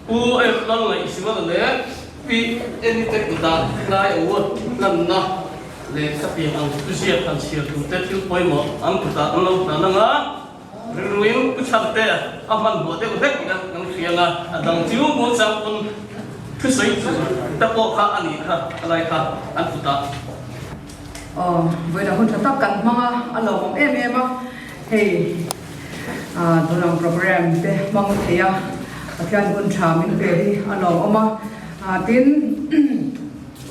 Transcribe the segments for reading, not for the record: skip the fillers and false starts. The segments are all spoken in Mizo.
Pu F Lalngaihzuala leh Pi Annie te kutah tlai award hlanna leh khatiang ang thuziak han chhiar turte thil pawimawh an kutah an lo hlan ang a, rilruin Pu Chhante a hmanhmawh deuh hlek in an hria ang a, a dang chu muangchang pawn thusawi tur te pawh kha a nih kha, khalai kha an kutah. Aw, vawiin hun tha tak kan hmang a, a lawmawm em em a, hei tunang program te hmang thei a, Pathian hun tha min pe hi a lawmawm a, tin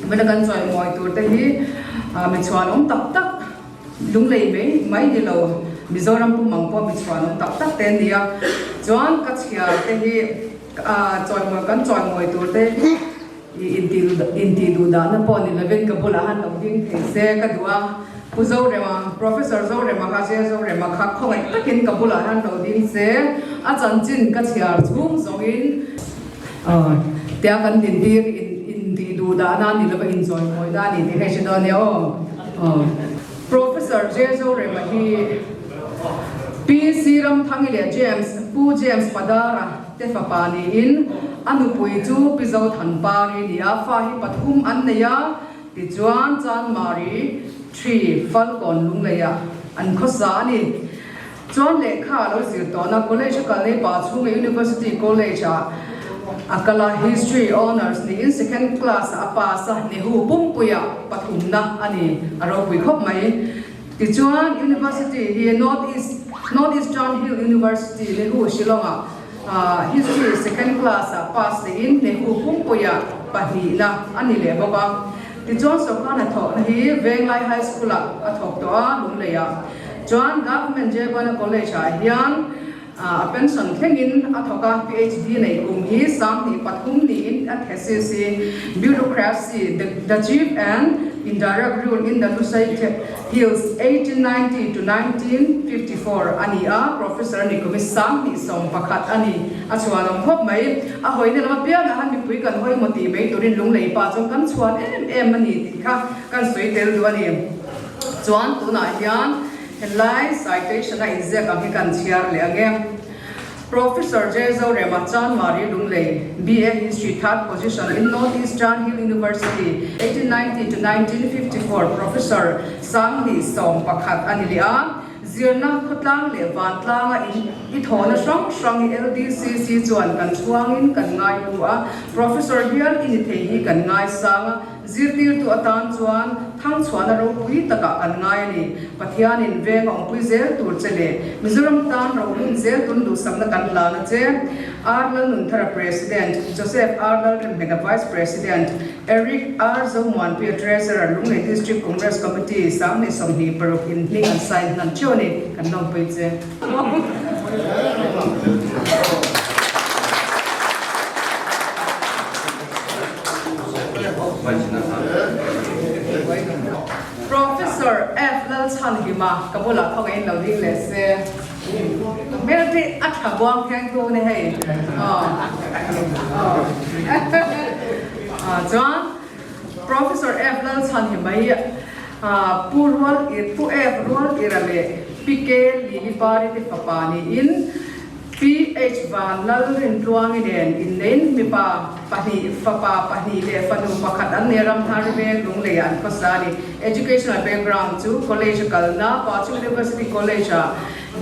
vawiin a kan chawimawi tur te hi mi chhuanawm tak tak lunglei mai mai ni lo Mizoram pum ang pawh mi chhuanawm tak tak te an ni a, chuan ka chhiar te hi chawimawi kan chawimawi tur te hi. I intih duh dahna pawh ni lovin ka bulah han lo ding thei se ka duh a, Pu Zorema, Professor Zorema kha, J Zorema kha khawngaih takin ka bulah han lo ding se, a chanchin ka chhiar chhung zawngin tia kan dintir intih duh dahna ni lova inchawimawi na a ni tih hei hre dawn nia aw. Professor J Zorema hi Pi C Ramthangi leh James, Pu James Padara, Te fapa niin a nupui chu Pi Zothanpari ni a, fa hi pathum an nei a, tichuan Chanmari Tree Falkawn Lungleiah an khawsa a ni. Chuan lehkha a lo zir tawhna College a kal nei pah chhunga University College ah a kal a, History Honours niin Second Class ah a pass a, Nehu pumpuiah pathumna a ni, a ropui khawp mai. Tichuan, University hi North East North Eastern Hill University, Nehu, Shillong-ah History Second Class-ah pass lehin Nehu pumpuiah pahnihna a ni leh bawk a. Tichuan, sorkar hnathawhna hi Venglai High School-ah a thawk tawh a, Lungleiah. Chuan, Government Jayabana College-ah hian A pension thlengin a thawk a, PhD neih kum hi 23 niin a thesis hi Bureaucracy, the Chief and Indirect Rule in the Lusai Hills 1890 to 1954 a ni a, Professor a ni kum hi 21 a ni. A chhuanawm khawp mai. A hawina lam apiangah han mipui kan hawi maw tih mai turin lunglei pa chuan kan chhuan em em a ni tih kha kan sawi tel duh a ni. Chuan tunah hian Helai citation a inziak ang hi kan chhiar leh ang e. Professor J. Zorema Chanmari Lunglei, BA History Third Position in North Eastern Hill University, 1890 to 1954, Professor 2011 a ni leh a, zirna khawtlang leh vantlanga in i thawhna hrang hrang hi LDCC chuan kan chhuangin kan ngai hu a, Professor hial i ni thei hi kan ngaisang a. Zirtirtu atan chuan thangchhuahna ropui takah kan ngai a ni. Pathianin veng a awmpui zel tur che leh Mizoram tan rohlun zel tun duhsakna kan hlan a che. R Lalnunthara President, Joseph R Lalremhmeta Vice President, Eric R Zomuanpuia Treasurer, Lunglei District Congress Committee 2026 in hming an sign hnan theuh a ni. Kan lawmpui che. Professor F Lalchhanhima ka bulah khawngaih in lo ding leh se. Hmel te a tha buang theng tu ni hei. Chuan Professor F Lalchhanhima hi Pu Rual Pu F Rual Ira leh Pi K Lili Pari te fapa niin PH Van Lalrintluangi nen inneiin mipa pahnih, fapa pahnih leh fanu pakhat an nei Ramthar veng Lungleiah an khawsa a ni. Educational background chu college a kalna, Pachu University College-ah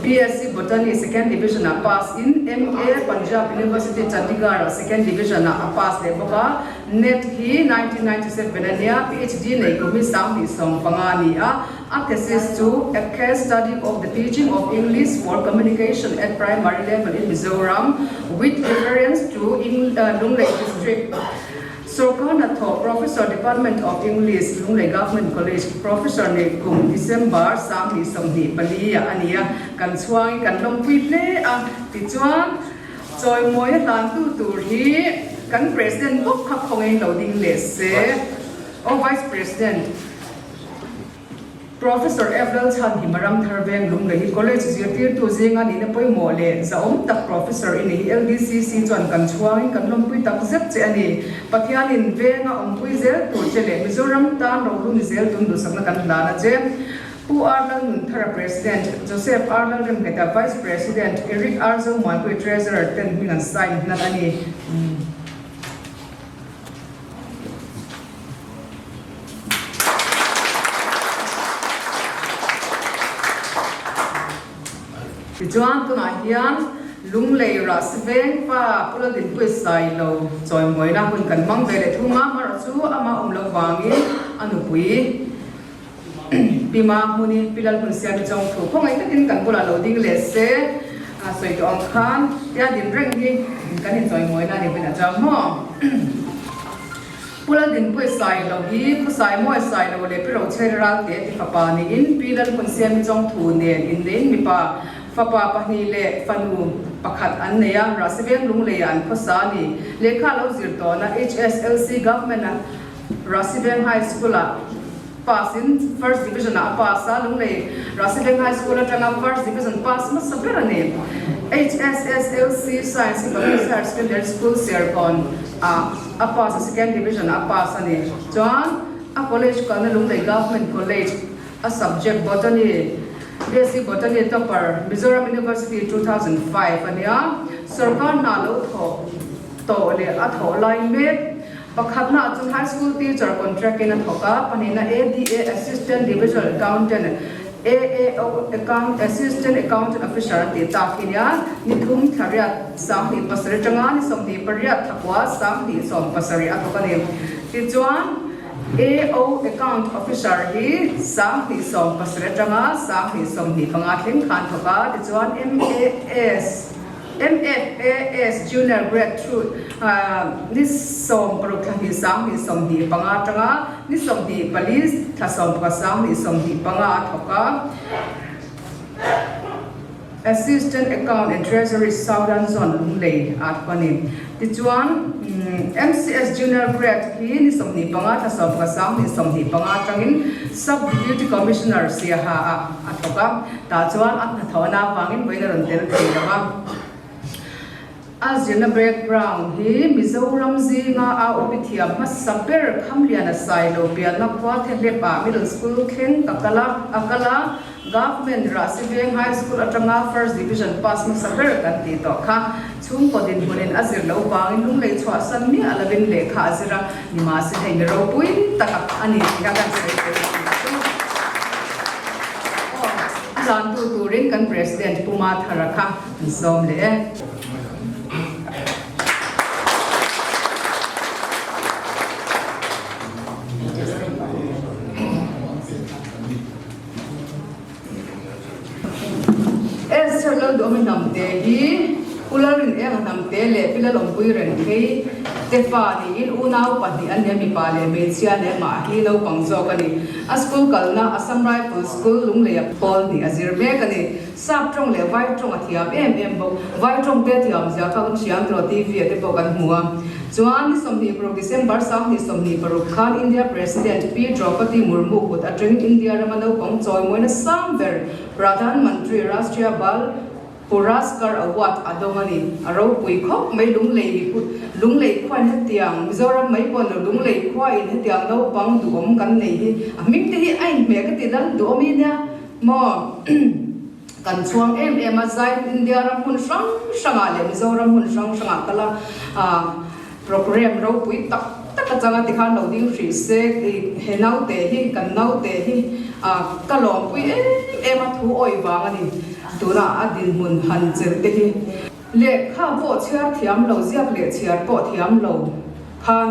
BSc Botany Second Division-ah pass in MA Punjab University Chandigarh-ah Second Division-ah a pass leh bawk a. Net hi 1997 a nia, PhD nei kum hi 2015 a ni a. A thesis chu A Case Study of the Teaching of English for Communication at Primary Level in Mizoram with Reference to Lunglei District. Sorkar hnathawh Professor Department of English, Lunglei Government College, Professor nei kum December 2024 ah a ni a, kan chhuangin kan lawmpui hle a, tichuan chawimawi a hlantu tur hi kan President bawk kha khawngin lo ding leh se. Aw Vice President. Professor F Lalchhanhima Ramthar Veng Lunglei hi College zirtirtu zinga nihna pawimawh leh zahawm tak Professor i ni hi LDCC chuan kan chhuangin kan lawmpui tak zet che a ni. Pathianin venga awmpui zel tur che leh Mizoram tan rohlu ni zel tun duhsakna kan hlan a che. Pu R Lalnunthara President, Joseph R Lalremngeta Vice President, Eric R Zomuanpui Treasurer ten hming an sign hnan a ni. Tichuan tunah hian Lunglei Rahsi veng pa Pu Laldinpuii Sailo chawimawina hun kan hmang ve leh thung a, amaherawh chu amah awm loh vangin a nupui Pi Mahmuni, Pi Lalhmunsiami chawngthu khawngaih takin kan bulah lo ding leh se, sawi tawh ang khan tia din reng hi kan inchawimawina a ni vin a chang maw? Pu Laldinpuii Sailo hi Khawsai Mawi Sailo leh Pi Rochheri Ralte ti fapa niin Pi Lalhmunsiami chawngthu nen inneiin mipa fapa pahnih leh fanu pakhat an nei a, Rahsiveng Lungleiah an khawsa a ni. Lehkha lo zir tawhna HSLC Government a Rahsiveng High School-ah pass in First Division-ah a pass a, Lunglei Rahsiveng High School atanga First Division pass hmasa ber a ni. HSSLC Science hi Baptist Higher Secondary School Serkawn ah a pass a, Second Division ah a pass a ni. Chuan a college kalna Lunglei Government College a subject Botany, BSc Botany topper, Mizoram University 2005 a nia. Sorkar hna lo thawh tawh leh a thawh lai mek. Pakhatna chuan High School Teacher contract in a thawk a, pahnihna ADA Assistant Divisional Accountant, AAO Account Assistant Accountant Officer an tih tak hi nia, ni thum thla riat 27 atanga ni 28 thla kua 2070 a thawk a ni. Tichuan AO Account Officer hi 2070 atanga 2025 thleng khan thawk a, tichuan MAS MFAS Junior Grade Through ni 16 thla hnih 2025 atanga ni 24 thla 11 2025 a thawk a. Assistant Account and Treasury Southern Zone Lunglei a thawk a ni. Tichuan MCS Junior Grade hi ni 25 thla 11 2025 atangin Sub Deputy Commissioner Siaha ah a thawk a. Tah chuan a hnathawhna avangin vawiin a rawn tel thei lo a. A zirna background hi Mizoram zinga a awpi thiam hmasa ber Khamliana Sailo pianna khua Thehlep ah Middle School thleng ka kal a, a kal a, Government Rahsiveng High School atanga First Division pass hmasa ber kan tih tawh kha. Chhungkaw dinhmunin a zir lo vangin lunglei chhuahsan miah lovin lehkha a zir a, nimahse hei mi ropui tak a ni tih kha kan sawi thei a ni chu. Aw, a hlantu turin kan President Pu Mathara kha an sawm leh e. Esther Lalduhawmi hnamte hi Pu Lalrin Enga hnamte leh Pi Lalawmpui Renthei te fa niin unau pahnih an ni a, mipa leh hmeichhia leh amah hi naupang zawk a ni. A school kalna Assam Rifle School Lungleia pawl hnih a zir mek a ni. Sap tawng leh Vai tawng a thiam em em bawk. Vai tawng te thiam zia kha kan hriam tawh TV ah te pawh kan hmu a. Chuan ni 26 December 2026 khan India President Pi Draupadi Murmu kut atangin India rama naupang chawimawina sang ber Pradhan Mantri Rashtriya Bal Puraskar Award a dawng a ni. A ropui khawp mai Lunglei mipui Lunglei khuain hetiang Mizoram mai pawh ni lo Lunglei khuain hetiang naupang duhawm kan nei hi a hming te hi a inhmeh ka ti lal duhawm i nia maw. Kan chhuang em em a, Zai India ram hmun hrang hrangah leh Mizoram hmun hrang hrangah kal a, programme ropui tak tak a chang a tikhan lo ding hrih se, he naute hi, kan naute hi ka lawmpui em em a, thu awih vang a ni, tunah a dinhmun han chelh te hi. Lehkha pawh chhiar thiam lo, ziak leh chhiar pawh thiam lo khan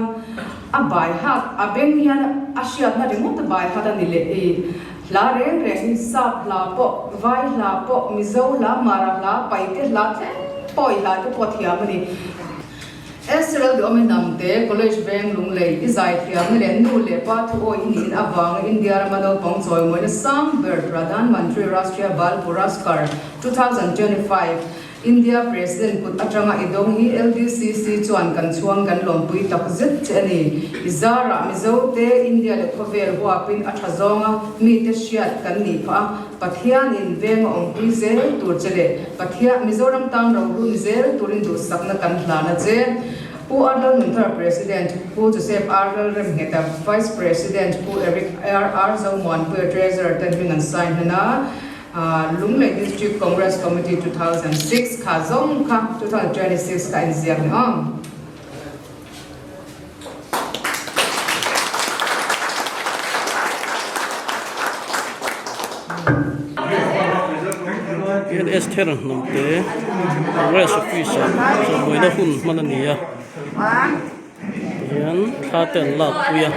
a bai hat, a beng hian a hriatna ringawt a bai hat a ni leh i hla reng reng hi sap hla pawh, vai hla pawh, Mizo hla, Mara hla, Paite hla thleng pawh i hla te pawh thiam a ni. Israel duhawm i hnamte, College veng Lunglei, i zaithiamna leh nu leh pa thuawi i niin avanga India rama naupang chawimawina sang ber Pradhan Mantri Rashtriya Bal Puraskar 2025 India President kut atanga i dawng hi LDCC chuan kan chhuang kan lawmpui tak zet che a ni. I zarah Mizote India leh khawvel huapin a tha zawnga mite hriat kan nih phah a, Pathianin veng a awmpui zel tur che leh Pathian Mizoram tan rohlun zel turin duhsakna kan hlan a che. Pu R Lalnunthara President, Pu Joseph R Lalremngheta Vice President, Pu Eric R Zomuanpuia Treasurer ten hming an sign hman a. Lunglei District Congress Committee 2006 kha zawng kha 2026 kha inziak ni awm. Hian Esther hnamte Congress office ah chawhmawina hun hman a ni a tihian thla te an lak pui a.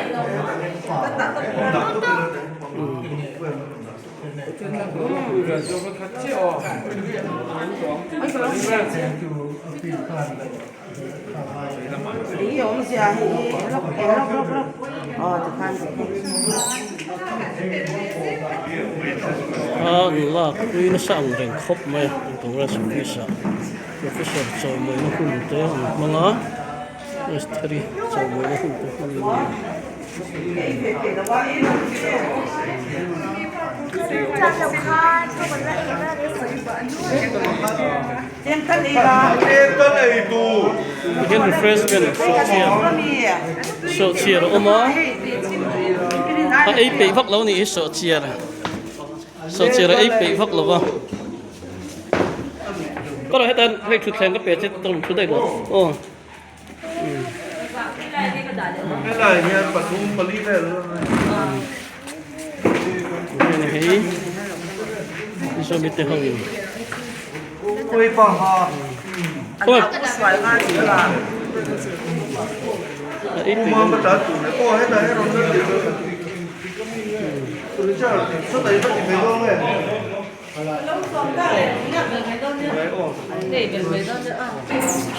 A lak pui nasa ang reng khawp mai a Congress office ah professor chawimawina hun te an hmang a Estheri chawimawina hun te hmang in a ni. Hian refreshment sawhchiar a awm a a ei peih vak lo a nih hi sawhchiar sawhchiar a ei peih vak lo va ka rawn heta hei thutthleng ka pe che ka rawn thu daih lo aw. Hei Mizorite ho in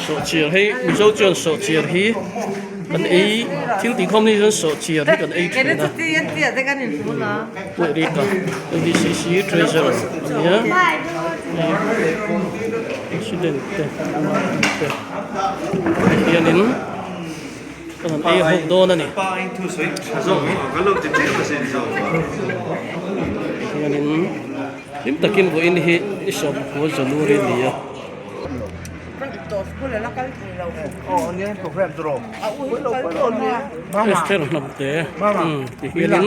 Sawhchiar hei Mizo chuan sawhchiar hi kan ei thil tih khawm hi chuan sawhchiar hi kan ei thin a Puairika LDCC treasurer a nia president te te hianin kan han ei ho dawn a ni. Hianin hlim takin vawiin hi i sawmkua January a ni a. Esther hnamte ti hianin.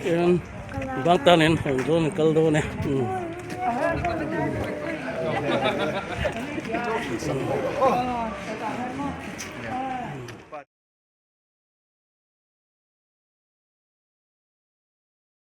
Tian bang tan in hawng dawn in kal dawn e.